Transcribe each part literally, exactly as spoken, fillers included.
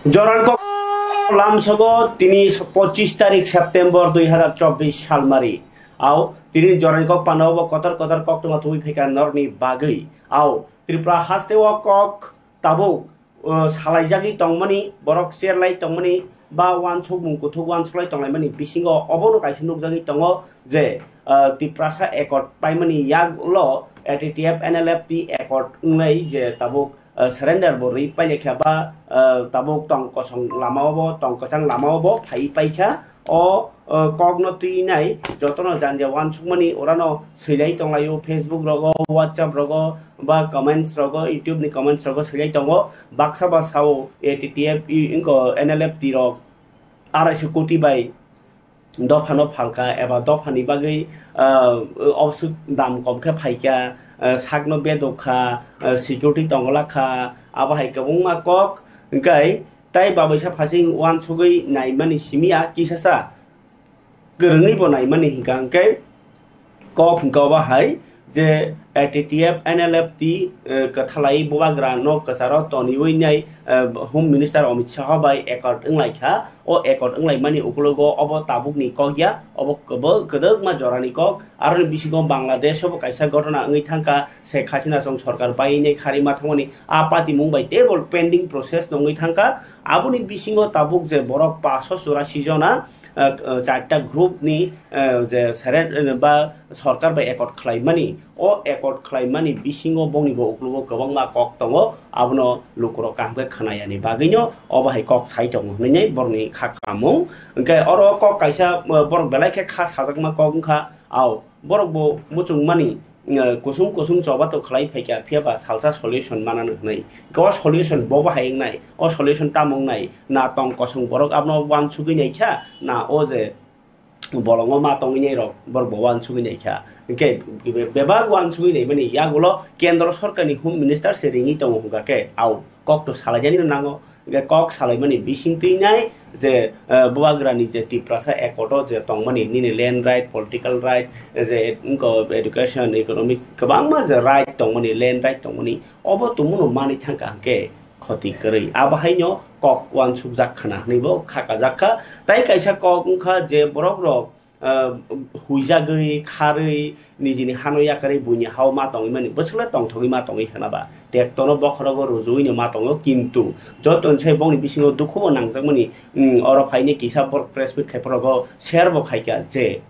Jorani kok lamsogo tini pochis tarik September dui hazar chobbish salmari. Au tini jorani kok panao bo kotor kotor kok tongma tubui phaikha norni bagwi. Au Tripura haste o kok tabuk, uh, salaijagwi tongmani, borok cherlai tongmani, ba wansukmung kuthuk wansuklai tonglaimani bisingo obono kaisa nukjagwi tongo je, uh, Tiprasa accord paimani yagulo A T T F N L F T accord wnglai je tabuk, uh, surrender bo rwi pailekha ba, uh, tabuk tong kosong lamao bo, tong kwchang lamao bo phaiwi paikha. O, o, kokno twinai jotono janja wansukmani orano swilai tonglaio, Facebook rogo, WhatsApp rogo, ba comments rogo, YouTube ni comments rogo swilai tongo. Baksa ba sao A T T F i-, inko N L F T rok arai so koti bai dophano phalka eba dophani bagwi, ah, obsuk dam kom khe phaikha, ah, sakno bedok kha, ah, security tongla kha, abo hai kwbangma kok hwnkhe. Tai babaisa phasing wansugwi naimani simi a kisasa kwrwngwi bo naimani hwnkha hwnkhe kok hwnkha obo hai je A T T F N L F T, eh, kwthalai bubagra no kwcharo toniwi nai, eh, Home Minister Amit Shah bai accord wnglaikha. O accord wnglaimani ukulogo obo tabukni kok ya, obo kwbw-, kwdwkma jorani kok. Aroni bisingo Bangladesh o bo kaisa ghotona wngwi thangkha, Sheikh Hasina song sorkar bai nai kharwi ma thangmani a patimung bai teibo pending process no wngwi thangkha. Aboni bisingo tabuk je borok paanso churasi jona, eh, eh, charta group ni, eh, je seret, eh, ba sorkar bai accord khlaimani, o accord khlaimani bisingo bongni bo uklogo kwbangma kok tongo, abono lukurok kaham khe khwnayani bagwino obo hai kok sai tongo hwnwi borokni kha kamung. Hwnkhe oro kok kaisa, eh, borok belai khe kha sajakma kok wngkha, au borok bo muchungmani, eh, kusung kusung choba to khlai phaikha, phiya ba salsa solution manano hwnwi. Hwnkhe o solution bo bahai wngnai, o solution tamo wngnai, na tong kosong borok abono wansugwi naikha, na o je bolongo ma tongwi nai rok borok bo wansugwi naikha. Hwnkhe be-, bebak wansugwi naimani yagulo kendro sorkarni Home Minister se ringwi tongo hwnkha khe, au kok to salaijani no nango. Hwnkhe kok salaimani bising twi nai je, eh, bubagrani je Tiprasa accord o je tongmani nini land right, political right, je wngkha education, economic kwbangma je right tongmani, land right tongmani, obo tongmano manwi thangkha hwnkhe khoti kwrwi. Abo haino kok wansukjak khna hwnwi bo kha kajak kha. Tai kaisa kok wngkha je borok rok, ah, huijagwi, kharwi, nijini hano yakarwi buini hao ma tongwi mani. Bwswkle tongthogwi ma tongwi khna ba. Tektono bokhorogo rujui no ma tongo, kintu joto ni sai bongni bisingo dukhu bo nangjakmani, mm, oro phaini kisa borok press meet khai phorogo share bo khaikha je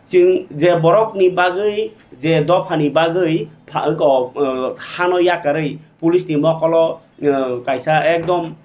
chwng je borokni bagwi, je dophani bagwi pha-, go, uh, hano yakarwi police ni mokolo, uh, kaisa ekdom,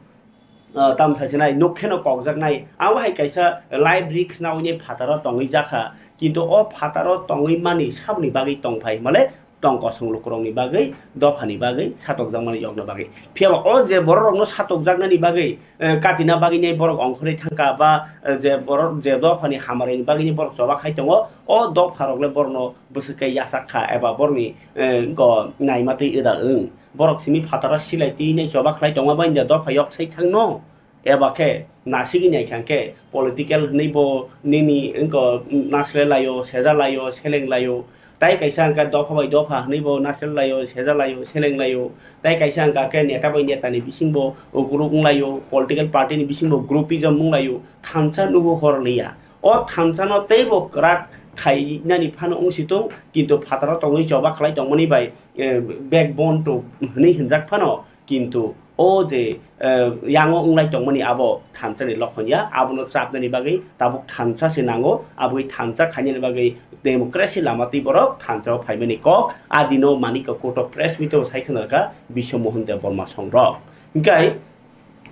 uh, tamsa sinai nuk kheno kokjaknai, abo hai kaisa life risk nawi ni phataro tongwi jakha, kintu o phataro tongwi mani saboni bagwi tongphai hwnmale tong kosong lukurokni bagwi, dophani bagwi, satokjakmani yokna bagwi. Phiyaba o je bororokno satokjaknani bagwi, eh, katina bagwi nai borok ongkhorwi thangkha ba, eh, je borok je dophani hamaraini bagwi nai borok choba khai tongo, o dopharokle borokno bwswk khe yachak kha eba borokni, eh, go naima twi wda wng. Borok simi phataro silai twi nai choba khlai tongma bai india dopha yok sai thangno. Eba khe nasigwi naikha khe political hwnwi bo nini wngkha nasle laio, seja laio, seleng laio. Tai kaisa wngkha dopha bai dopha hwnwi bo nasle laio, seja laio, seleng laio. Tai kaisa wngkha khe neta bai neta ni bising bo group wng laio, political party ni bising bo groupism wng laio. Thansa nugo hor liya. O thansa no tei bo kwrak khainani phano wng si tung, kintu phataro tongwi choba khlai tongmani bai, eh, backbone to hwnwi hwnjak phano. Kintu o je, eh, yango wnglai tongmani abo thansa ni lokhon ya, abono chapnani bagwi tabuk thansa se nango, aboni thansa khainani bagwi democracy lama twi borok thansa o phaimani kok, adino manik koto press meet o sai khna kha Biswa Mohan Debbarma songrok. Hingkai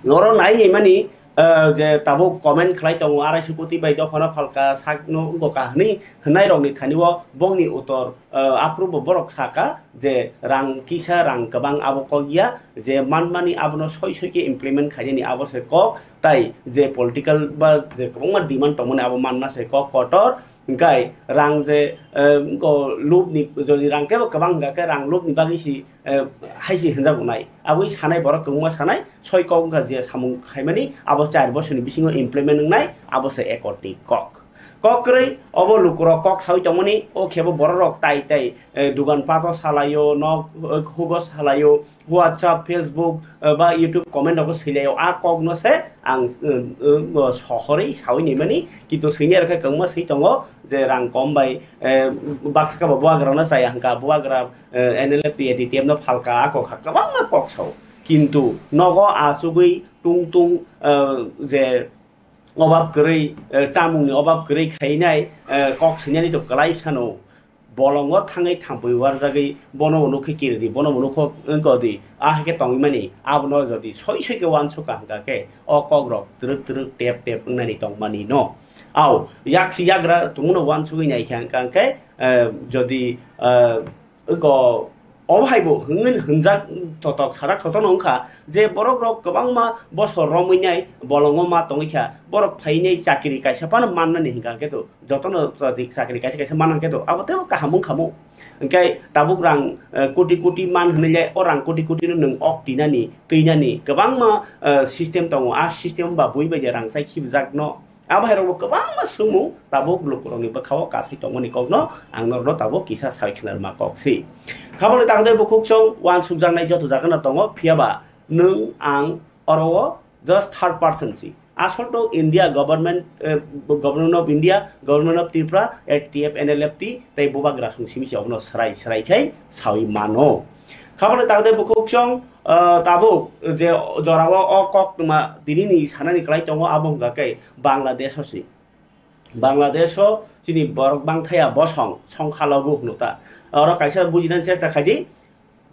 oro nai ni mani, eh, je tabuk comment khlai tongo, arai su koti bai dophano phalka sakno wngkha hwnwi hwnai rokni thani o bongni utor, eh, aphuru bo borok saka je rang kisa rang kwbang abo kok ya, je manmani abono soi soi khe implement khainani abo se kok, tai je political ba je kwbangma demand tongmani abo manna se kok kotor, hingkai rang je, eh, go lubni, jodi rang kebo kwbang hingka khe rang lubni bagwi si, eh, hai si hinjak nai. Aboni sanai borok kwbangma sanai, soi kok wngkha je samung khaimani abo char bosorni bisingo implement wngnai, abo se accord ni kok. Kok kwrwi obo lukurok kok sawi tongmani, o khebo bororok tai tai, eh, dugan pato salaio, nok, eh, hugo salaio, WhatsApp, Facebook, eh, ba YouTube comment rok swilai o, a kok no se ang, eh, eh, sohorwi sawi ni mani, kintu swini rok khe kwbangma swi tongo je rang kom bai, eh, baksa khe bo bubagra no chaya hwnkha, bubagra, eh, N L F T, A D T F no phalka, a kok ha kwbangma kok sao, kintu nogo achugwi tung tung, eh, je obab kwrwi, eh, chamungni obab kwrwi khainai, eh, kok swinani to kwlai sano. Bolongo thangwi thampui warjagwi bono bo nukhe kiridi, bono bo nukho wngkodi, a hai khe tongwi mani, abono jodi soi soi khe uansukha hwnkha khe o kokrok twrwk twrwk tep tep wngnani tongmani no. Au, yaksi yagra tongmano uansugwi naikha hwnkha khe, eh, jodi, eh, wngko obo hai bo hwnwi hwnjak totok sajak totok no wngkha je borok rok kwbangma bosor romwi nai bolongo ma tongwi kha, borok phainai chakiri kaisa phano mannani hwnkha khe to jotono chakiri, chakiri kaisa kaisa man hwnkhe to abo teibo kaham wngkha mo. Hwnkhe tabuk rang, eh, koti koti man hwnwi le o rang koti koti no nwng ok tinani twinani kwbangma, eh, system tongo, a system ba bui bai je rang chai khibjak no. Abo hai rokbo kwbangma swngmung tabuk lukurokni bwkhao kasai tongmani kokno ang norokno tabuk kisa sai khna rwma kok si. Khaboni takdai bukhuk chwng uansukjaknai joto jagano tongo, phiyaba nwng ang oro o just third person si. Asol to India government, eh, Government of India, Government of Tripura, A T F, N L F T tei bubagra song simi se obono srai srai khai sawi mano. Khaboni takdai bukhuk chwng, eh, tabuk je jorao o kok tma tinini sanani kwlai tongo abo hwnkha khe Bangladesh o si. Bangladesh o chini borok bangthaya bosong songkhalogu hwno ta. Oro kaisa bujinani chesta khai di.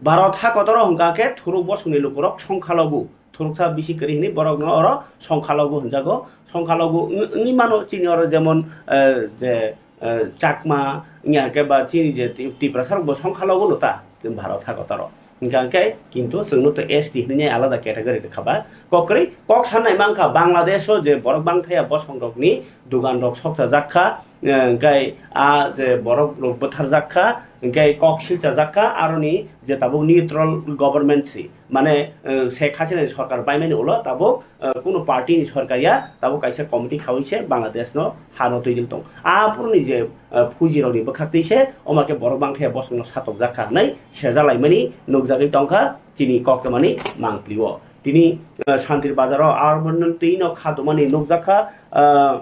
Bharat ha kotoro hwnkha khe thuruk bosongni lukurok songkhalogu, thuruksa bisi kwrwi hwnwi borokno oro songkhalogu hwnjago. Songkhalogu wng-, wngwi mano chini oro jemon, eh, je, eh, Chakma, wngya khe ba chini je Ti-, Tiprasa rokbo songkhalogu no ta Bharat ha kotoro. Hwnkha khe kintu chwngno to S T hwnwi alada category rwkha ba. Kokrwi kok sanai mankha Bangladesh o je borok bangthaya bosong rokni dogan rok sokchajak kha, eh, hwnkhe a je borok rok bwtharjak kha, hwnkhe kok silchajak kha, aroni je tabuk neutral government si, mane, eh, Sheikh Hasina ni sorkar baimani ulo tabuk, eh, kunu party ni sorkar ya, tabuk kaisa committee khawi se Bangladesh no ha no twi tong. Aphuru ni je, eh, phuji rok ni bwkhak twi se, omo khe borok bangkhe bosong no satokjak kha hwnwi sejalaimani nukjagwi tongkha chini koktwmani mangpli o. Tini, eh, Santir Bazar o aroni twi no kha tongmani nukjak kha, eh,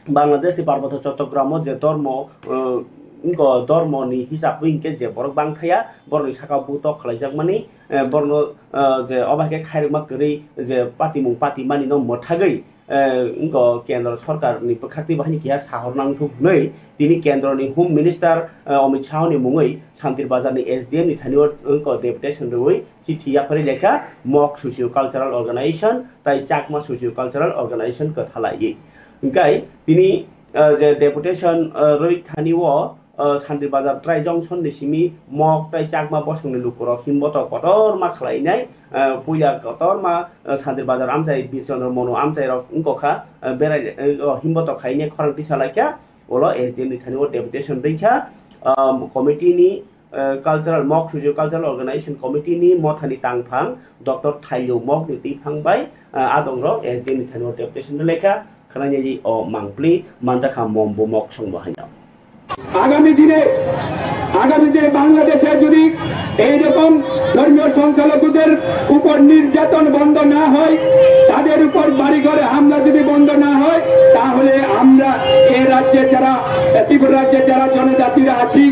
Bangladesh ni Parboto Chottogram o je dormo, eh, wngko dormo ni hisab wi hinkhe je borok bangthaya, borok ni saka butok khlaijakmani, eh, borok no, eh, je obo hai khe khairokma kwrwi je patimung patimani no mwthagwi, eh, wngko kendro sorkar ni bwkhak twi bahai ni keha sahor nangthuk hwnwi tini kendro ni Home Minister, eh, Amit Shah ni mungwi Santir Bazar ni S D M ni thani o wngko deputation rwui chithi yaphari lekha Mok Socio Cultural Organization tai Chakma Socio Cultural Organization kwthalaiwi. Hingkai tini, eh, je deputation, eh, rwi thani o, eh, Santir Bazar trai junction ni simi Mok tai Chakma bosongni lukurok himboto kotorma khlainai, eh, puila kotorma, eh, Santir Bazar amchai Birchandra Monu amchai rok wngkha, eh, berai, eh, o himboto khainai khorang tisa laikha, ulo S D M ni thani o deputation rikha, ah, committee ni, eh, cultural, Mok Socio Cultural Organization Committee ni mothani tangphang Doctor Thailio Mok ni twiphang bai, ah, adongrok S D M ni thani o deputation lekha khwlainani o mangpli manjakha Mombo Mok songbo haino. আগামী দিনে, আগামী দিনে বাংলাদেশে যদি এইরকম ধর্মীয় সংখ্যালঘুদের উপর নির্যাতন বন্ধ না হয়, তাদের উপর বাড়িঘরে হামলা যদি বন্ধ না হয়, তাহলে আমরা এ রাজ্যে যারা, ত্রিপুরা রাজ্যে যারা জনজাতিরা আছি,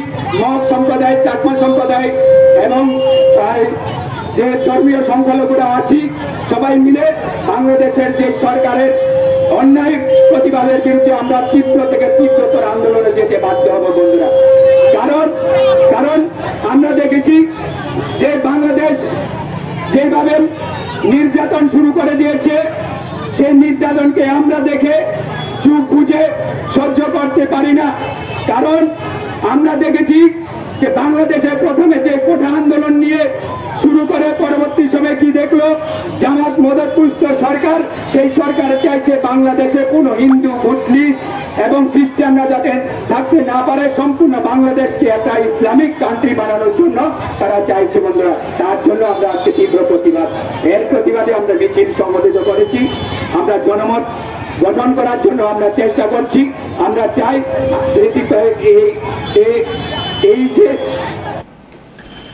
মগ সম্প্রদায়, চাকমা সম্প্রদায় এবং প্রায় যে ধর্মীয় সংখ্যালঘুরা আছি, সবাই মিলে বাংলাদেশের যে সরকারের অন্যায় প্রতিবাদের বিরুদ্ধে আমরা তীব্র থেকে তীব্রতর আন্দোলনে যেতে বাধ্য হব বন্ধুরা। কারণ, কারণ আমরা দেখেছি যে বাংলাদেশ যেভাবে নির্যাতন শুরু করে দিয়েছে, সেই নির্যাতনকে আমরা দেখে চুপ বুজে সহ্য করতে পারি না। কারণ আমরা দেখেছি যে বাংলাদেশে প্রথমে যে কোটা আন্দোলন নিয়ে শুরু করে পরবর্তী সময় কি দেখলো, জামাত মদতপুষ্ট সরকার, সেই সরকার চাইছে বাংলাদেশে কোনো হিন্দু, মুসলিম এবং খ্রিস্টানরা যাতে থাকতে না পারে, সম্পূর্ণ বাংলাদেশকে একটা ইসলামিক কান্ট্রি বানানোর জন্য তারা চাইছে বন্ধুরা। তার জন্য আমরা আজকে তীব্র প্রতিবাদ, এর প্রতিবাদে আমরা মিছিল সংগঠিত করেছি। আমরা জনমত গঠন করার জন্য আমরা চেষ্টা করছি। আমরা চাই এই, এই, এই, এই যে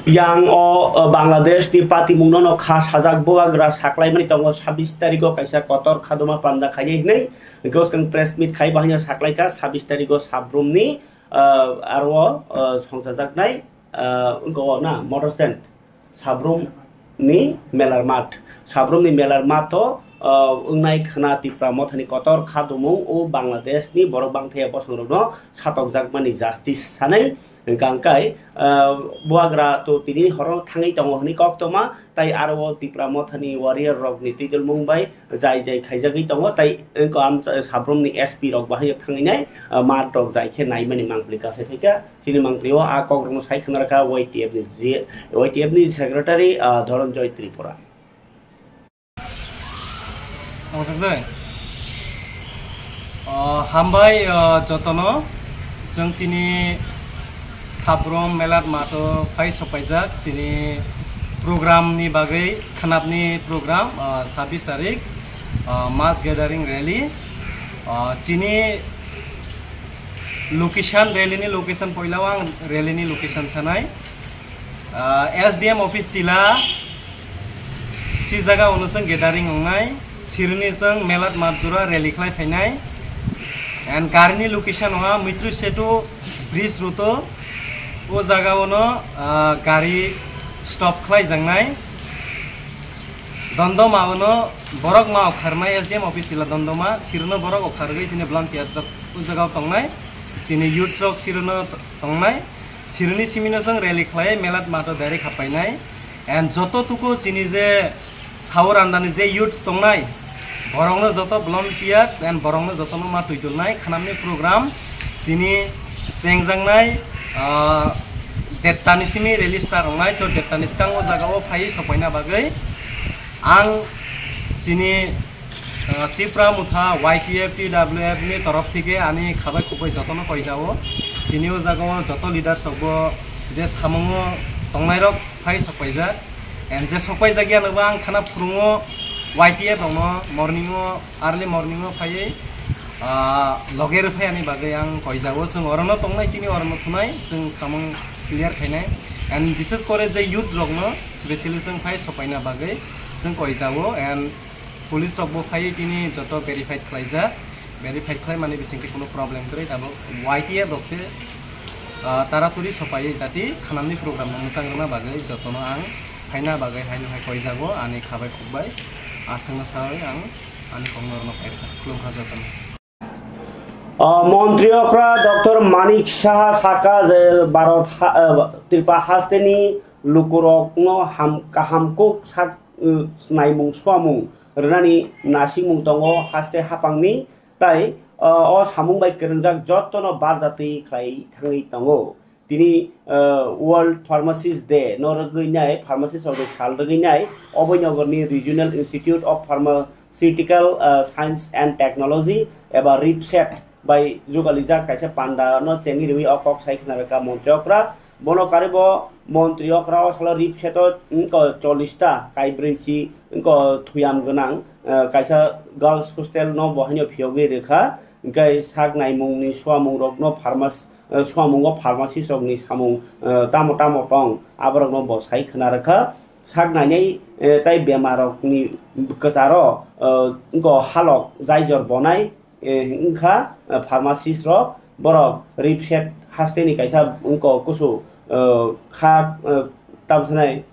Yang o, o, Bangladesh ni patimung no no kha sajak bubagra saklaimani tongo sabbish tarikh o kaisa kotor khaduma panda khainai hinwi. Hwnkhe swkang press meet khai bahai no saklaikha sabbish tarikh o Sabrum ni, o, aro, o, songchajaknai, o, wngkha o na motor stand Sabrum ni melar math. Sabrum ni melar math o, o, wngnai khwna Tipra Mothani kotor khadumung o Bangladesh ni borok bangphaya bosong rok no satokjakmani justice sanai. Hwnkha hwnkhe, ah, bubagra to tini horo thangwi tongo hwnwi koktoma, tai aro o Tipra Mothani warrior rokni twijlmung bai jai jai khaijagwi tongo, tai wngkha am-, Sabrum ni S P rok bahai thangwi nai, ah, mat rok jai khe naimani mangpili kasai phaikha. Chini mangpili o a kok rokno sai khwna rwkha Y T F ni G-, Y T F ni secretary, ah, Dhoronjoy Tripura. Tongthok dai. O, hambai, o, jotono. Chwng tini Sabrum Melat Matho phai sokpaijak chini program ni bagwi, khanapni program, o, sabbish tarik, o, mass gathering rally. O, chini location, rally ni location, poila o ang rally ni location sanai. Ah, S D M office tila si jaga ono chwng gathering wngnai, sirni chwng Melat Matjura rally khlai phainai. And garini location ha Mitru Setu bridge road o, o jaga ono, ah, gari stop khlai jangnai. Dondoma ono borok ma okharnai S D M office tila Dondoma, sirno borok okharwi sini volunteer o jaga o tongnai, sini youth rok sirno tongnai. Sirni simino chwng rally khlai Melat Matho direct hapainai. And joto tuku chini je Saurandani je youths tongnai, borokno joto volunteers and borokno jotono ma twi tulnai khanamni program chini chengjaknai, ah, dettani simi rally start wngnai. To dettani swkango jaga o phai sokpaina bagwi ang chini Ah, Tipra Motha Y T F T W F ni torof theke ani khabai khukbai jotono koijao. Chini o jaga o joto leaders rok bo je samungo tongnai rok phai sokpaijak. And je sokpaijak ya nokba ang khana phurungo Y T F rokno morning o, early morning o phaiwi, ah, loge rwphai ani bagwi ang koijao. Chwng orono tongnai tini orono thunai chwng samung clear khainai. And bishes kore je youth rokno specially chwng phai sokpaina bagwi chwng koijao. And Police rok bo phaiwi tini joto verified khlaijak, verified khlaimani bisingtwi kunu problem kwrwi tabuk Y T F rok se, ah, taraturi sopaiwi jati khanamni program no mwchang rwna bagwi jotono ang phaina bagwi haino hai koijago ani khabai khukbai aswkno sawi ang ani kokno rwna phaikha. Khulumkha jotono. Ah, Montri okra Doctor Manik Saha saka je Bharat ha-, ah, Tripura hasteni lukurokno ham-, kaham kuk sak, uh, naimung suamung rwnani nasimung tongo haste haphangni, tai, uh, o samung bai kwrwngjak jotono barjatwi khlai thangwi tongo. Tini, uh, World Pharmacist Day no rwgwi nai, pharmacist rokni sal rwgwi nai, Abhainagarni Regional Institute of Pharmaceutical, uh, Science and Technology eba ripset bai jugalijak kaisa panda no chengwi rwi o kok sai khna rwkha montri okra. Bono karwi bo montri okra o salo ripset o wngkha chollish ta, kaibrwi chi wngkha thuyam gwnang, eh, kaisa girls hostel no bo haino phiyogwi rwkha. Hwnkhe sak naimung ni suamung rok no pharmac-, eh, suamung o pharmacist rok ni samung, eh, tamo tamo tong aborok no bo sai khna rwkha. Sak nainai, eh, tai bemar rok ni kwcharo, eh, wngkha halok jaijor bonai. Eh, wngkha, eh, pharmacist rok, borok ripset hasteni kaisa wngkha kusu, eh, kha, eh, tamsanai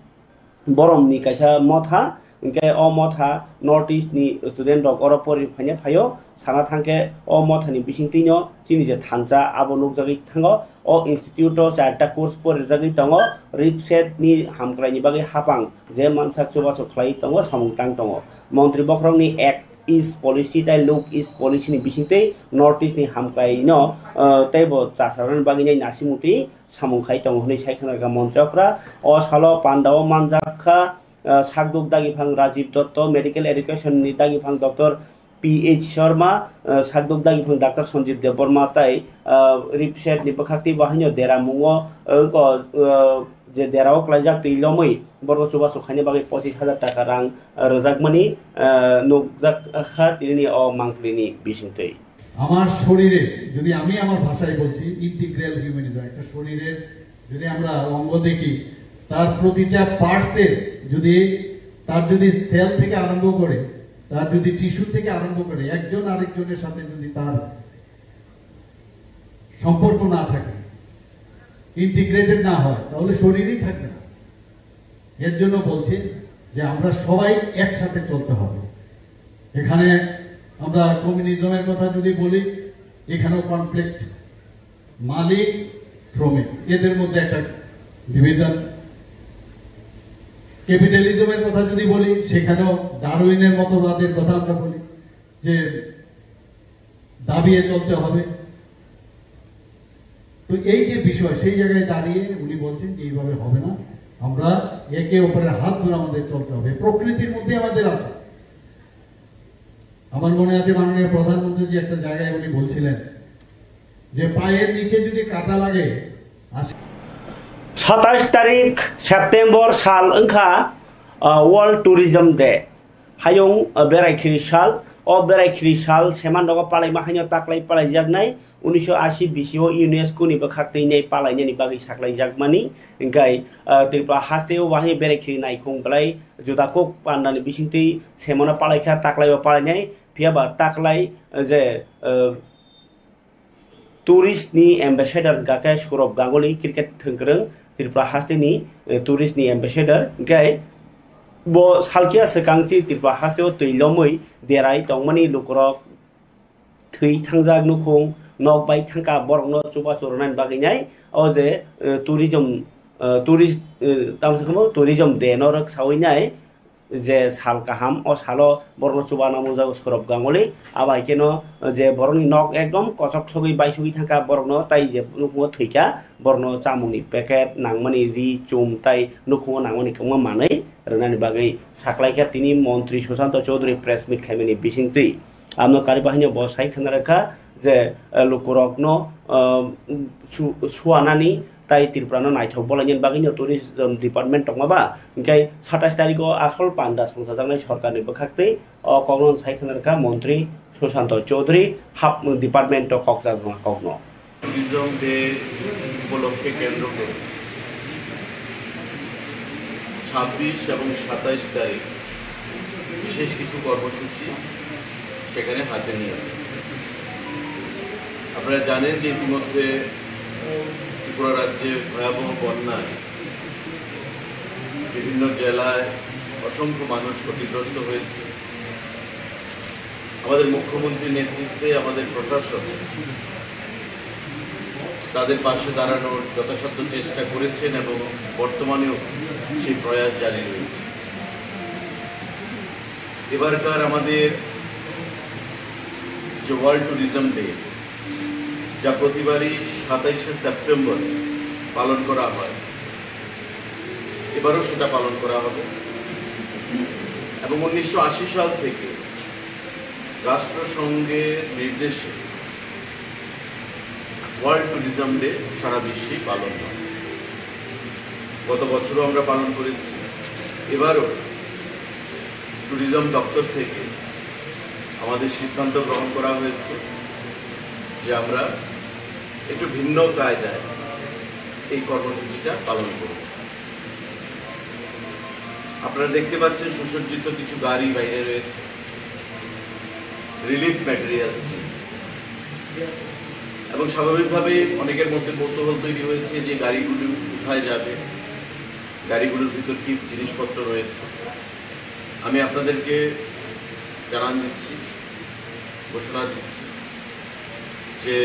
boromni kaisa motha, hwnkhe o motha North East ni student rok oro pori phaina phaio, sana thangkhe o mothani bisingtwino chini je thansa abo nukjagwi thango. O institute o charta course porijagwi tongo, ripset ni hamkraini bagwi haphang je mansak chubachu khlai tongo, samung tang tongo. Montri bokhorokni ek East Policy tai Look East Policy ni bisingtwi North East ni hamkrai no, uh, tei bo chasarnani bagwi nai nasimung twi samung khai tongo hwnwi sai khna rwkha montri okra. O salo panda o manjak kha, uh, sakduk dagiphang Rajiv Dotto, Medical Education ni dagiphang Doctor P H Sharma, uh, sakduk dagiphang Doctor Sanjeev Debbarma tai, uh, ripset ni bwkhak twi bo haino dera mungo, uh, ko, uh, je dera o klaijak twi lomwi borok chubachu khaina bagwi pochis hajar taka rang rwjakmani, ah, nukjak kha tinini o mangpili ni bisingtwi. আমার শরীরে, যদি আমি আমার ভাষায় বলছি, integral humanism, একটা শরীরের যদি আমরা অঙ্গ দেখি, তার প্রতিটা পার্টসের যদি, তার যদি সেল থেকে আরম্ভ করে, তার যদি টিস্যু থেকে আরম্ভ করে, একজন আরেকজনের সাথে যদি তার সম্পর্ক না থাকে, ইন্টিগ্রেটেড না হয়, তাহলে শরীরই থাকবে না। এর জন্য বলছি যে আমরা সবাই একসাথে চলতে হবে। এখানে আমরা কমিউনিজমের কথা যদি বলি, এখানেও কনফ্লিক্ট, মালিক শ্রমিক, এদের মধ্যে একটা ডিভিশন। ক্যাপিটালিজমের কথা যদি বলি, সেখানেও ডারউইনের মতবাদের কথা আমরা বলি যে দাবিয়ে চলতে হবে। তো এই যে বিষয়, সেই জায়গায় দাঁড়িয়ে উনি বলছেন যে এইভাবে হবে না, আমরা একে অপরের হাত ধরে আমাদের চলতে হবে, প্রকৃতির মধ্যে আমাদের আছে। আমার মনে আছে মাননীয় প্রধানমন্ত্রী যে একটা জায়গায় উনি বলছিলেন যে পায়ের নিচে যদি কাটা লাগে, আর সাতাইশ tarik September sal wngkha, uh, World Tourism Day. Hayung, uh, berai khiri sal. O berai khiri sal seman rogo palaima haino taklai palaijaknai. Unisho ashi bisio UNESCO ni bwkhak twi nai palainani bagwi saklaijakmani. Hinkhe, uh, Tripura haste o bahai berai khiri naikhung belai juda kok pandani bisingtwi semano palaikha, taklai o palainai. Phiya ba taklai, uh, je, uh, tourist ni ambassador hwnkha khe Sourav Ganguly, cricket thwngkwrwng Tripura haste ni, eh, tourist ni ambassador. Hinkhe bo salkhe swkang si Tripura haste o twi lomwi derai tongmani lukurok thwi thangjak nukhung, nok bai thangkha, borokno chubachu rwnani bagwi nai o je, eh, tourism, eh, tourist, eh, tamo se khamo tourism day no rwk sawi nai. Je sal kaham, o salo borokno chubana mungjago Sourav Ganguly. Abo hai kheno je borokni nok ekdom kochok sogwi baisogwi thangkha, borokno tai je nukhungo thwikha, borokno chamungni packet nangmani ri, chum tai nukhungo nangmani kwbangma manwi rwnani bagwi saklaikha tini montri Sushanta Chowdhury press meet khaimani bisingtwi. Amno kariba haino bo sai khna rwkha je, eh, lukurokno, eh, su-, suanani tai Tripura no naithok bolainani bagwi no tourism department tongma ba, hinkhe satais tarikh o asol panda songchajaknai sorkarni bwkhaktwi o kokno sai khna rwkha montri Sushanta Chowdhury hap department o kokjak rwma kokno. Tourism Day উপলক্ষে কেন্দ্র করে ছাব্বিশ এবং সাতাইশ তারিখ বিশেষ কিছু কর্মসূচি সেখানে হাতে নিয়েছে। আপনারা জানেন যে ইতিমধ্যে ত্রিপুরা রাজ্যে ভয়াবহ বন্যায় বিভিন্ন জেলায় অসংখ্য মানুষ ক্ষতিগ্রস্ত হয়েছে। আমাদের মুখ্যমন্ত্রীর নেতৃত্বে আমাদের প্রশাসন তাদের পাশে দাঁড়ানোর যথাসাধ্য চেষ্টা করেছেন এবং বর্তমানেও সেই প্রয়াস জারি রয়েছে। এবারকার আমাদের যে ওয়ার্ল্ড ট্যুরিজম ডে, যা প্রতিবারই সাতাইশে সেপ্টেম্বর পালন করা হয়, এবারও সেটা পালন করা হবে। এবং উনিশশো আশি সাল থেকে রাষ্ট্রসংঘের নির্দেশে ওয়ার্ল্ড ট্যুরিজম ডে সারা বিশ্বেই পালন হয়। গত বছরও আমরা পালন করেছি, এবারও ট্যুরিজম দপ্তর থেকে আমাদের সিদ্ধান্ত গ্রহণ করা হয়েছে যে আমরা একটু ভিন্ন কায়দায় এই কর্মসূচিটা পালন করব। আপনারা দেখতে পাচ্ছেন সুসজ্জিত কিছু গাড়ি বাইরে রয়েছে, রিলিফ ম্যাটেরিয়ালস নিয়ে, এবং স্বাভাবিকভাবেই অনেকের মধ্যে কৌতূহল তৈরি হয়েছে যে গাড়িগুলি কোথায় যাবে, গাড়িগুলোর ভিতর কী জিনিসপত্র রয়েছে। আমি আপনাদেরকে জানান দিচ্ছি, ঘোষণা দিচ্ছি যে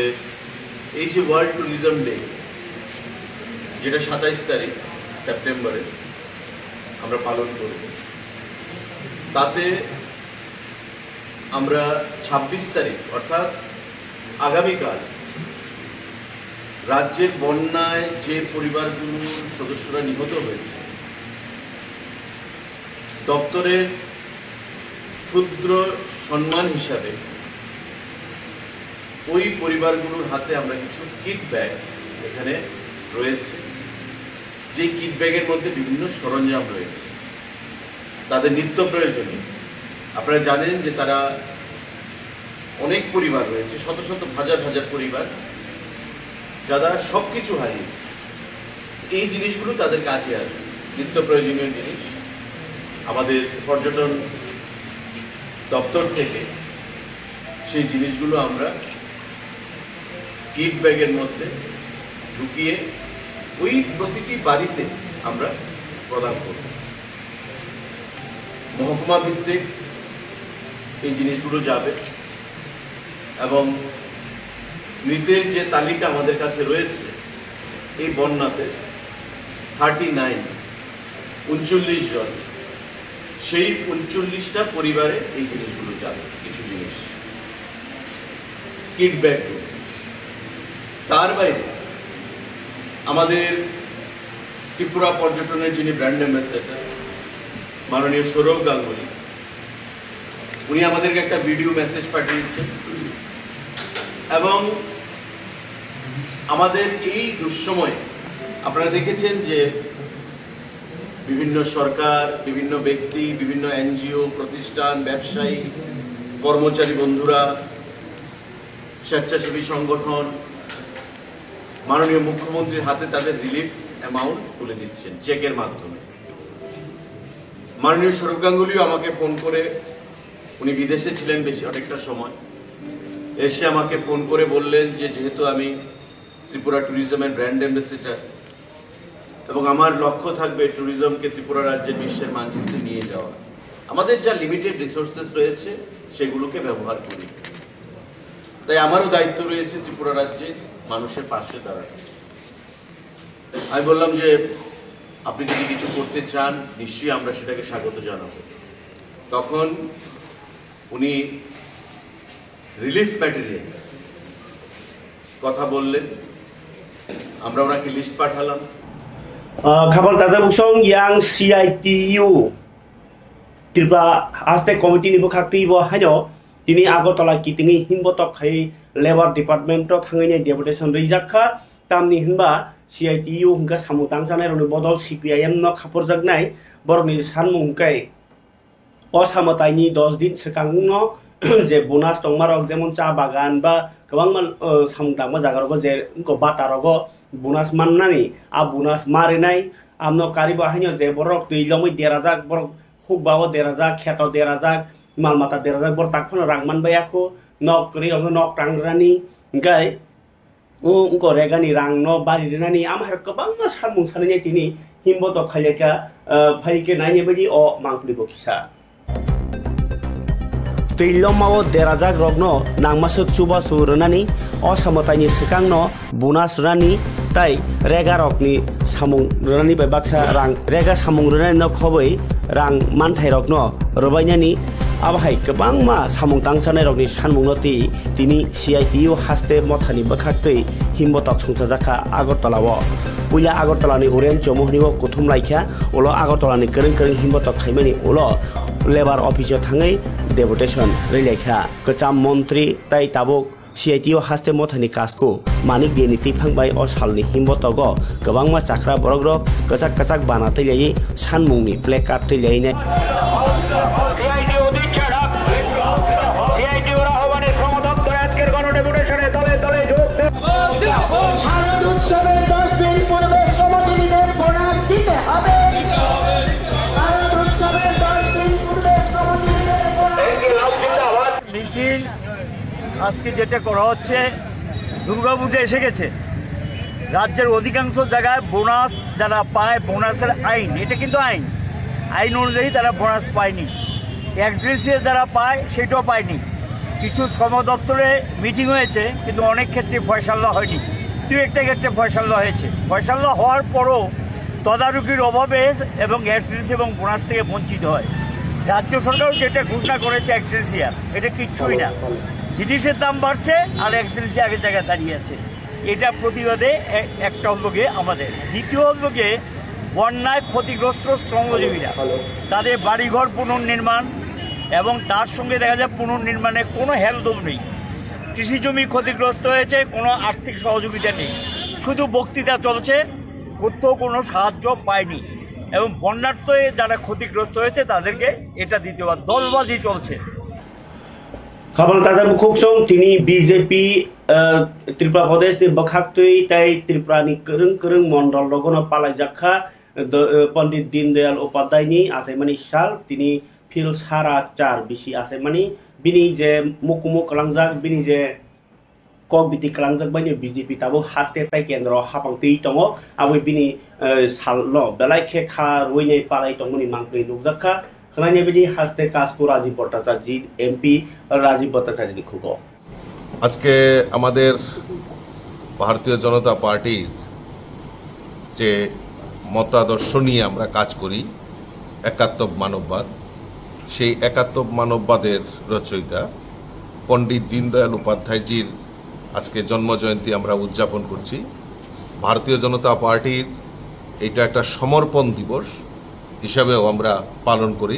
এই যে ওয়ার্ল্ড ট্যুরিজম ডে, যেটা সাতাইশ তারিখ সেপ্টেম্বরে আমরা পালন করব, তাতে আমরা ছাব্বিশ তারিখ অর্থাৎ আগামীকাল রাজ্যের বন্যায় যে পরিবারগুলোর সদস্যরা নিহত হয়েছে, দপ্তরের ক্ষুদ্র সম্মান হিসাবে ওই পরিবারগুলোর হাতে আমরা কিছু কিট ব্যাগ এখানে রয়েছে, যে কিট ব্যাগের মধ্যে বিভিন্ন সরঞ্জাম রয়েছে, তাদের নিত্য প্রয়োজনীয়। আপনারা জানেন যে তারা অনেক পরিবার রয়েছে, শত শত হাজার হাজার পরিবার, যারা সব কিছু হারিয়েছে। এই জিনিসগুলো তাদের কাজে আসবে। নিত্য প্রয়োজনীয় জিনিস আমাদের পর্যটন দপ্তর থেকে সেই জিনিসগুলো আমরা কিট ব্যাগের মধ্যে ঢুকিয়ে ওই প্রতিটি বাড়িতে আমরা প্রদান করব। মহকুমা ভিত্তিক এই জিনিসগুলো যাবে এবং মৃতের যে তালিকা আমাদের কাছে রয়েছে এই বন্যাতে থার্টি নাইন, উনচল্লিশ জন, সেই উনচল্লিশটা পরিবারে এই জিনিসগুলো যাবে, কিছু জিনিস, কিট ব্যাগগুলো। তার বাইরে আমাদের ত্রিপুরা পর্যটনের যিনি ব্র্যান্ড অ্যাম্বাসেডর, মাননীয় সৌরভ গাঙ্গুলি, উনি আমাদেরকে একটা ভিডিও মেসেজ পাঠিয়েছেন এবং আমাদের এই দুঃসময়ে আপনারা দেখেছেন যে বিভিন্ন সরকার, বিভিন্ন ব্যক্তি, বিভিন্ন এনজিও, প্রতিষ্ঠান, ব্যবসায়ী, কর্মচারী বন্ধুরা, স্বেচ্ছাসেবী সংগঠন মাননীয় মুখ্যমন্ত্রীর হাতে তাদের রিলিফ অ্যামাউন্ট তুলে দিচ্ছেন চেকের মাধ্যমে। মাননীয় সৌরভ গাঙ্গুলিও আমাকে ফোন করে, উনি বিদেশে ছিলেন বেশি অনেকটা সময়, এসে আমাকে ফোন করে বললেন যে যেহেতু আমি ত্রিপুরা ট্যুরিজমের ব্র্যান্ড অ্যাম্বাসেডর এবং আমার লক্ষ্য থাকবে ট্যুরিজমকে ত্রিপুরা রাজ্যের বিশ্বের মানচিত্রে নিয়ে যাওয়া, আমাদের যা লিমিটেড রিসোর্সেস রয়েছে সেগুলোকে ব্যবহার করি, তাই আমারও দায়িত্ব রয়েছে ত্রিপুরা রাজ্যে মানুষের পাশে দাঁড়ানো। আমি বললাম যে আপনি যদি কিছু করতে চান নিশ্চয়ই আমরা সেটাকে স্বাগত জানাবো। তখন উনি রিলিফ ম্যাটেরিয়ালস কথা বললেন, আমরা ওনাকে লিস্ট পাঠালাম। Ah, khabang taja buksong yang C I T U Tripura Haste Committee ni bwkhak twi bo haino tini Agartala kitingwi himbotok khai Labour Department o thangwi nai deputation rijak kha. Tamni hinba C I T U hwnkha samung tangchanai rokni bodol C P I M no khaporjaknai borokni sanmung hwnkhe o samataini dos din swkangno je bonus tongmarok, jemon cha bagan ba kwbangma, uh, samung tangma jaga rogo je wngkha bata rogo bonus mannani, a bonus ma rinai, amno karibo haino je borok twi lomwi derajak, borok hukbao derajak, kheto derajak, mal mata derajak, borok tak phano rang manbaiya kho, nok kwrwi rokno nok tang rani, hwnkhe o wngkha regani rangno bari rwnani, amhai kwbangma samung sanai tini himbotok khailai kha, ah, phai khe naina bagwi o mangpili bo kisa. Twi lomao derajak rokno nangmaswk chubachu rwnani, o samataini swkangno bonus rwnani tei rega rokni samung rwnani bai baksa rang rega samung rwnani no khobwi rang manthai rokno rwbainani. Abo hai kwbangma samung tangchanai rokni sanmungno twi tini C I T U haste mothani bwkhak twi himbotok songchajak kha Agartala o. Puila Agartala ni Uren Chomohni o kuthum lai kha, ulo Agartala ni kwrwng kwrwng himbotok khaimani ulo Labour office o thangwi deputation rwi lai kha. Kwcham montri tei tabuk C I T U haste mothani kasku Manik Deni twiphang bai o salni himbotogo kwbangma chakra borokrok kwchak kwchak bana twi laiwi sanmungni placard twi laiwi nai. CIT অধীক্ষক, সিআইটিউর আহ্বানে শ্রম দপ্তরে আজকের গণডেপুটেশনে দলে দলে যোগ দেন। শারদ উৎসবের দশ দিন পূর্বে শ্রমজীবীদের বোনাস দিতে হবে। শারদ উৎসবের দশ দিন পূর্বে শ্রমজীবীদের বোনাস। মিছিল আজকে যেটা করা হচ্ছে, দুর্গাপূজা এসে গেছে, রাজ্যের অধিকাংশ জায়গায় বোনাস যারা পায়, বোনাসের আইন, এটা কিন্তু আইন, আইন অনুযায়ী তারা বোনাস পায়নি। এক্সগ্রেসিয়া যারা পায়, সেটাও পায়নি। কিছু শ্রম দপ্তরে মিটিং হয়েছে, কিন্তু অনেক ক্ষেত্রে ফয়সালা হয়নি, দু একটা ক্ষেত্রে ফয়সালা হয়েছে। ফয়সালা হওয়ার পরও তদারকির অভাবে এবং এক্সগ্রেসিয়া এবং বোনাস থেকে বঞ্চিত হয়। রাজ্য সরকারও যেটা ঘোষণা করেছে এক্সগ্রেসিয়া, এটা কিচ্ছুই না। জিনিসের দাম বাড়ছে আর এক্সগ্রেসিয়া আগের জায়গায় দাঁড়িয়ে আছে। এটা প্রতিবাদে এ-, একটা হলো গিয়ে আমাদের। দ্বিতীয় হলো গিয়ে বন্যায় ক্ষতিগ্রস্ত শ্রমজীবীরা, তাদের বাড়িঘর পুনর্নির্মাণ এবং তার সঙ্গে দেখা যায় পুনর্নির্মাণে কোনো হেল্প নেই। কৃষি জমি ক্ষতিগ্রস্ত হয়েছে, কোনো আর্থিক সহযোগিতা নেই, শুধু বক্তৃতা চলছে, কোথাও কোনো সাহায্য পায়নি। এবং বন্যার্থে যারা ক্ষতিগ্রস্ত হয়েছে তাদেরকে এটা দিতে হবে, দলবাজি চলছে। Khabang taja bukhuk song tini B J P, eh, Tripura Pradesh ni bwkhak twi tei Tripura ni kwrwng kwrwng mondol rogono palaijak kha. Do-, eh, Pandit Dindayal Upadhyayni achaimani sal, tini phil sara char bisi achaimani, bini je mukumu kwlangjak, bini je kok biti kwlangjak baino B J P tabuk haste tai kendro hapang twi tongo, aboni bini, eh, salno belai khe kha rwinai palai tongmani mangpli nukjak kha. Khwnani bini haste Kasku Rajiv Bhattacharjee, M P Rajiv Bhattacharjeeni khugo. আজকে আমাদের ভারতীয় জনতা পার্টির যে মতাদর্শ নিয়ে আমরা কাজ করি, একাত্ম মানববাদ, সেই একাত্ম মানববাদের রচয়িতা পণ্ডিত দীনদয়াল উপাধ্যায়জির আজকে জন্ম জয়ন্তী আমরা উদযাপন করছি। ভারতীয় জনতা পার্টির এটা একটা সমর্পণ দিবস হিসাবেও আমরা পালন করি।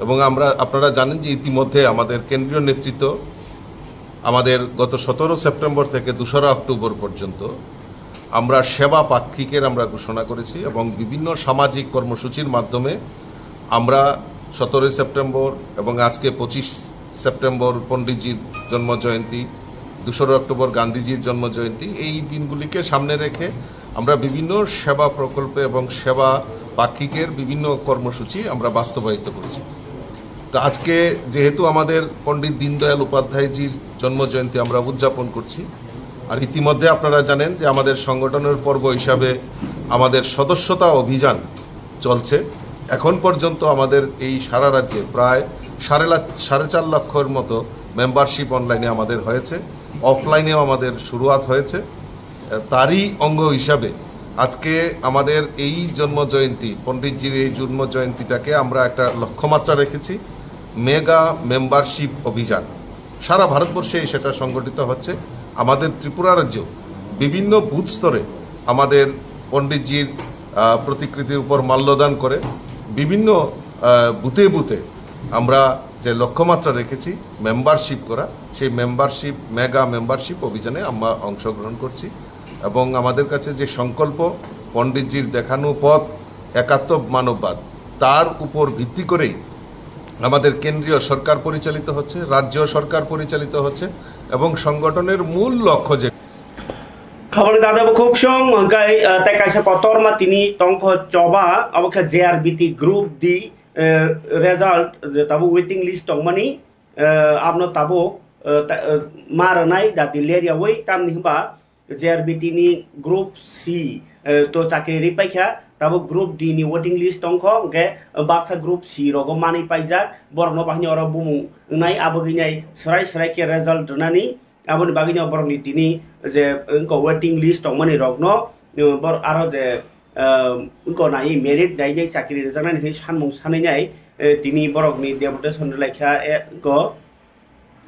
এবং আমরা, আপনারা জানেন যে ইতিমধ্যে আমাদের কেন্দ্রীয় নেতৃত্ব আমাদের গত সতেরো সেপ্টেম্বর থেকে দোসরা অক্টোবর পর্যন্ত আমরা সেবা পাক্ষিকের আমরা ঘোষণা করেছি এবং বিভিন্ন সামাজিক কর্মসূচির মাধ্যমে আমরা সতেরোই সেপ্টেম্বর এবং আজকে পঁচিশ সেপ্টেম্বর পণ্ডিতজির জন্ম জয়ন্তী, দোসরা অক্টোবর গান্ধীজির জন্ম জয়ন্তী, এই দিনগুলিকে সামনে রেখে আমরা বিভিন্ন সেবা প্রকল্পে এবং সেবা পাক্ষিকের বিভিন্ন কর্মসূচি আমরা বাস্তবায়িত করেছি। তো আজকে যেহেতু আমাদের পণ্ডিত দীনদয়াল উপাধ্যায়জির জন্ম জয়ন্তী আমরা উদযাপন করছি, আর ইতিমধ্যে আপনারা জানেন যে আমাদের সংগঠনের পর্ব হিসাবে আমাদের সদস্যতা অভিযান চলছে। এখন পর্যন্ত আমাদের এই সারা রাজ্যে প্রায় সাড়ে লাখ, সাড়ে চার লক্ষর মতো মেম্বারশিপ অনলাইনে আমাদের হয়েছে, অফলাইনেও আমাদের শুরুয়াত হয়েছে। তারই অঙ্গ হিসাবে আজকে আমাদের এই জন্ম জয়ন্তী, পণ্ডিতজির এই জন্ম জয়ন্তীটাকে আমরা একটা লক্ষ্যমাত্রা রেখেছি, মেগা মেম্বারশিপ অভিযান। সারা ভারতবর্ষে সেটা সংগঠিত হচ্ছে। আমাদের ত্রিপুরা রাজ্যেও বিভিন্ন বুথ স্তরে আমাদের পণ্ডিতজির, আহ, প্রতিকৃতির উপর মাল্যদান করে বিভিন্ন, আহ, বুথে বুথে আমরা যে লক্ষ্যমাত্রা রেখেছি মেম্বারশিপ করা, সেই মেম্বারশিপ, মেগা মেম্বারশিপ অভিযানে আমরা অংশগ্রহণ করছি। এবং আমাদের কাছে যে সংকল্প, পণ্ডিতজির দেখানো পথ, একাত্ম মানববাদ, তার উপর ভিত্তি করেই আমাদের কেন্দ্রীয় সরকার পরিচালিত হচ্ছে, রাজ্য সরকার পরিচালিত হচ্ছে এবং সংগঠনের মূল লক্ষ্য যে Khabor dada bo khuk song, hwnkhe, ah, tei kaisa kotorma tini tongkho choba, abo khe J R B T Group D, eh, result, je tabuk waiting list tongmani, eh, abno tabuk, eh, ta-, eh, ma rwnai dati ler yaui, tamni hwnba J R B T ni Group C, eh, to chakri ri paikha, tabuk Group D ni waiting list tongkho, hwnkhe baksa Group C rogo manwi paijak, borokno bahini oro bumung wngnai, abo hinai swrai swrai khe result rwnani. Aboni bagwino borokni tini je wngkha waiting list tongmani rokno, eh, bor-, aro je, eh, wngkha nai merit nainai chakri rwjaknani hinwi sanmung sanwi nai, eh, tini borokni deputation rwlaikha, eh, wngkha,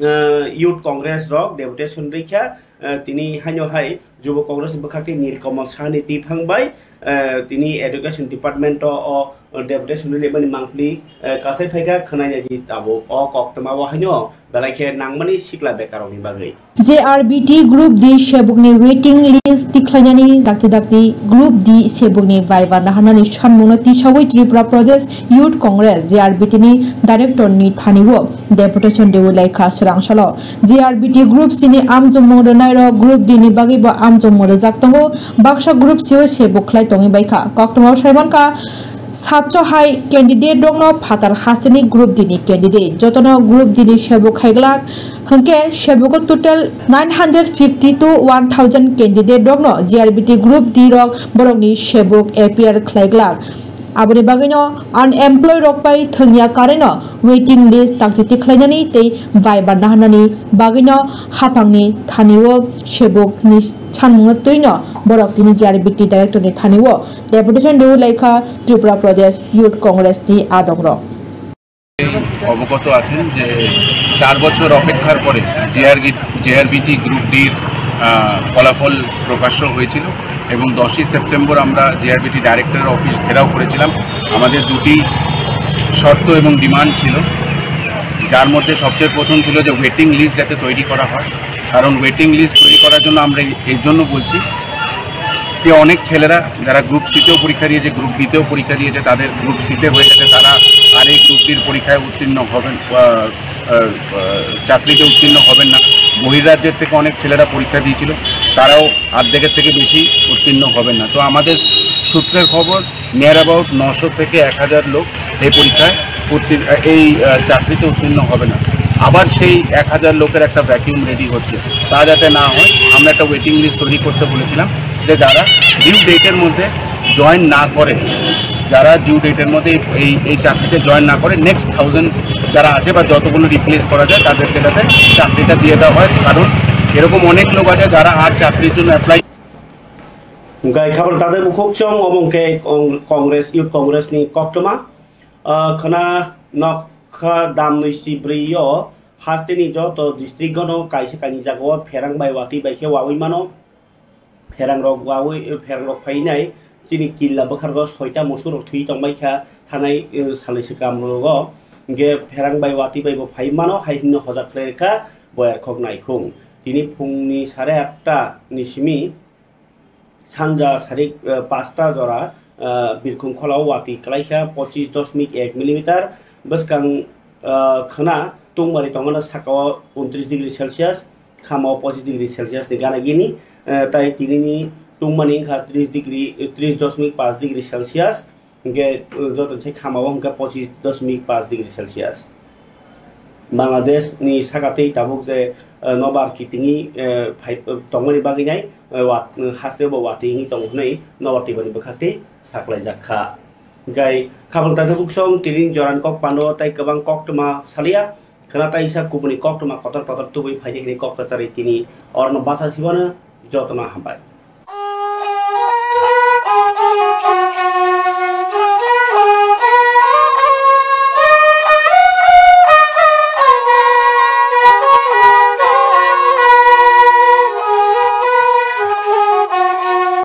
eh, Youth Congress rok deputation rwikha, eh, tini haino hai Jubo Congress bwkhakni Nilkamal Sahani twi phang bai, eh, tini Education Department o, o deputation rwlaimani mangpili, eh, kasai phaikha khwnai naidi tabuk o koktwma o haino belai khe nangmani sikla bekarokni bagwi. J R B T Group D sebukni waiting list tikhlainani dakti dakti Group D sebukni viva naharnani sanmungno tisaui Tripura Pradesh Youth Congress, J R B T ni director ni thani o deputation rwi laikha swrang salo. J R B T Group C ni amchomung rwnairok Group D ni bagwi bo amchomung rwjak tongo. Baksa Group C o sebuk khlai tongwi baikha. Koktwmao saimankha, satso hai candidate rokno phatar hasteni Group D ni candidate. Jotono Group D ni sebuk khaiglak hwnkhe sebuko total nine hundred fifty to one thousand candidate rokno J R B T Group D rok borokni sebuk appear khlaiglak. Aboni bagwino unemployed rok bai thwngya karwino waiting list takti tikhlainani tei viva naharnani bagwino haphangni thani o sebukni sanmungno twino borok tini J R B T director ni thani o deputation rwi laikha Tripura Pradesh Youth Congress ni adongrok. অবগত আছেন যে চার বছর অপেক্ষার পরে JRB JRBT group ডির ফলাফল প্রকাশ্য হয়েছিল এবং দশই সেপ্টেম্বর আমরা জেআরবিটি ডাইরেক্টরের অফিস ঘেরাও করেছিলাম। আমাদের দুটি শর্ত এবং ডিমান্ড ছিল, যার মধ্যে সবচেয়ে প্রথম ছিল যে ওয়েটিং লিস্ট যাতে তৈরি করা হয়, কারণ ওয়েটিং লিস্ট তৈরি করার জন্য আমরা এই- এর জন্য বলছি যে অনেক ছেলেরা যারা গ্রুপ সিতেও পরীক্ষা দিয়েছে, গ্রুপ বিতেও পরীক্ষা দিয়েছে, তাদের গ্রুপ সিতে হয়ে গেছে, তারা আর এই গ্রুপ ডির পরীক্ষায় উত্তীর্ণ হবেন, আহ, আহ, আহ, চাকরিতে উত্তীর্ণ হবেন না। বহিরাজ্যের থেকে অনেক ছেলেরা পরীক্ষা দিয়েছিল, তারাও অর্ধেকের থেকে বেশি উত্তীর্ণ হবেন না। তো আমাদের সূত্রের খবর, নিয়ার অ্যাবাউট নশো থেকে এক হাজার লোক এই পরীক্ষায় উত্তীর্ণ, এই আহ, চাকরিতে উত্তীর্ণ হবে না। আবার সেই এক হাজার লোকের একটা ভ্যাকিউম রেডি হচ্ছে, তা যাতে না হয় আমরা একটা ওয়েটিং লিস্ট তৈরি করতে বলেছিলাম, যে যারা ডিউ ডেটের মধ্যে জয়েন না করে, যারা ডিউ ডেটের মধ্যে এই এই চাকরিতে জয়েন না করে, নেক্সট থাউজেন্ড যারা আছে বা যতগুলো রিপ্লেস করা যায়, তাদেরকে যাতে চাকরিটা দিয়ে দেওয়া হয়। কারণ এরকম অনেক লোক আছে যারা আর চাকরির জন্য apply Hwnkhe khabor tadai bukhuk chwng omo hwnkhe Cong-, Congress, Youth Congress ni koktwma. Ah, khwna nokha damnwi si brwi o haste ni joto district gono kaisa kaini jaga o pherang bai watwi bai khe wawi mano. Pherang rok wawi, pherang rok phainai chini killa bwkhargo soita musu rok thwi tongbai kha thanai, eh, salai swkam rogo. Hwnkhe pherang bai watwi bai bo phai mano hai hwnwi hojak khlai kha boyar khok naikhung. Tini phungni sare atta ni simi sanja sarik, eh, pasta jora, eh, birkhung khola o watwi kwlaikha pochis dosmik ek millimeter, bwskang, eh, khwna tungmari tongmano saka o untris degree Celsius, khama o pochis degree Celsius ni gana gini, eh, tai tinini tungmani wngkha tris degree, eh, tris dosmik paanch degree Celsius. Hwnkhe, uh, joto se khama o hwnkhe pochis dosmik paanch degree Celsius. Bangladesh ni saka tei tabuk je, uh, nobar kitingwi, uh, phai, uh, tongmani bagwi nai, uh, wat-, uh, haste bo watwi wngwi tongo hwnwi nobar twibani bwkhak tei saklaijak kha. Hwnkhe khabang taithok buksong tini joran kok pano tei kwbang koktwma salia, khwna taisa kubuni koktwma kotor kotor tubui phaidi hwnwi kok kwcharwi tini orno bacha sibano jotono hambai.